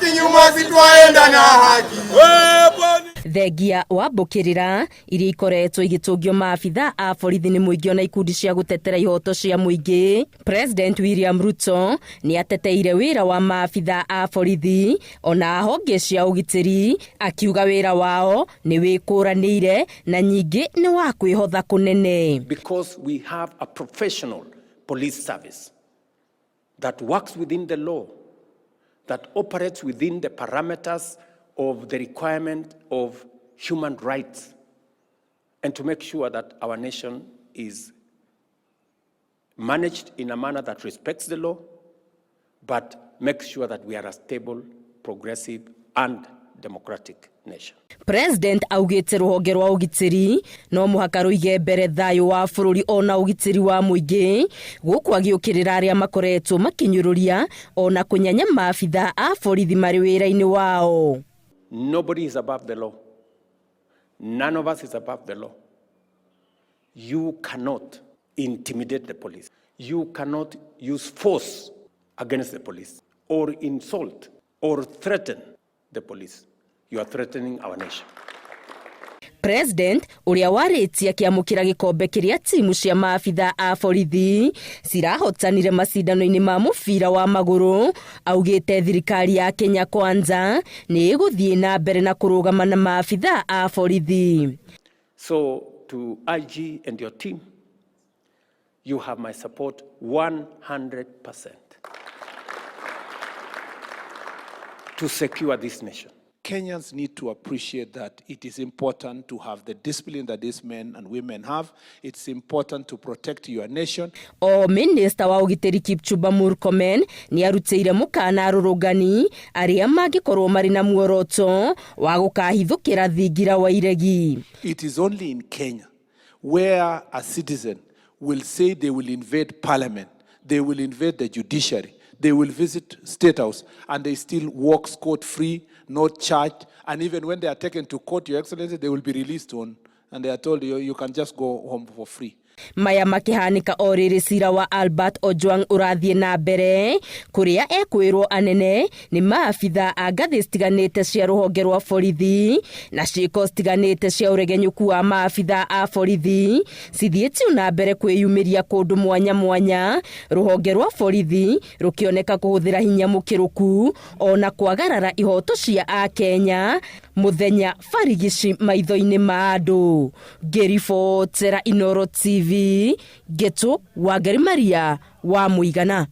Kinyuma sitwaenda na haki. Thengia wa mbũkĩrĩra iria ikoretwo igĩtũngio maabitha a borithi nĩ mũingĩ ona ikundi cia gũtetera ihoto cia mũingĩ, President William Ruto nĩ ateteire wĩra wa maabitha a borithi ona honge cia ũgitĩri, akiuga wĩra wao nĩ wĩkũranĩire na nyingĩ nĩ wa kwĩhotha kũnene. Because we have a professional police service that works within the law, that operates within the parameters of the requirement of human rights, and to make sure that our nation is managed in a manner that respects the law, but makes sure that we are a stable, progressive, and democratic nation. President augĩte rũhonge rwa ũgitĩri no mũhaka rũige mbere thayũ wa bũrũri ona ũgitĩri wa mũingĩ, gũkũ agĩũkĩrĩra arĩa makoretwo makĩnyũrũria ona kũnyanya maabitha a borithi marĩ wĩra-inĩ wao. Nobody is above the law. None of us is above the law. You cannot intimidate the police. You cannot use force against the police or insult or threaten the police. You are threatening our nation. President ũrĩa warĩtie akĩamũkĩra gĩkombe kĩrĩa timu cia maabitha a borithi cirahotanire macindano-inĩ ma mũbira wa magũrũ, augĩte thirikari ya Kenya Kwanza nĩ ĩgũthiĩ na mbere na kũrũgama na maabitha a borithi. So to IG and your team, you have my support 100% to secure this nation. Kenyans need to appreciate that it is important to have the discipline that these men and women have. It's important to protect your nation. O minista wa ũgitĩri Kipchumba Murkomen nĩ arutĩire mũkana arũrũngani arĩa mangĩkorwo marĩ na muoroto wa gũkahithũkĩra thingira wa iregi. It is only in Kenya where a citizen will say they will invade parliament, they will invade the judiciary, they will visit State House, and they still walk scot-free, not charged. And even when they are taken to court, Your Excellency, they will be released on, and they are told you can just go home for free. Maya makĩhanĩka o rĩrĩ cira wa Albert Ojwang ũrathiĩ na mbere kũrĩa ekwĩrwo anene nĩ maabitha a ngathĩ citiganĩte cia rũhonge rwa borithi na ciĩko citiganĩte cia ũregenyũku wa maabitha a borithi cithiĩtio na mbere kwĩyumĩria kũndũ mwanya mwanya, rũhonge rwa borithi rũkĩoneka kũhũthĩra hinya mũkĩrũku ona kwagarara ihoto cia akenya mũthenya barigici maitho-inĩ ma andũ. Ngĩribotera Inooro TV, Ngetu Wangari Maria wa Mũigana.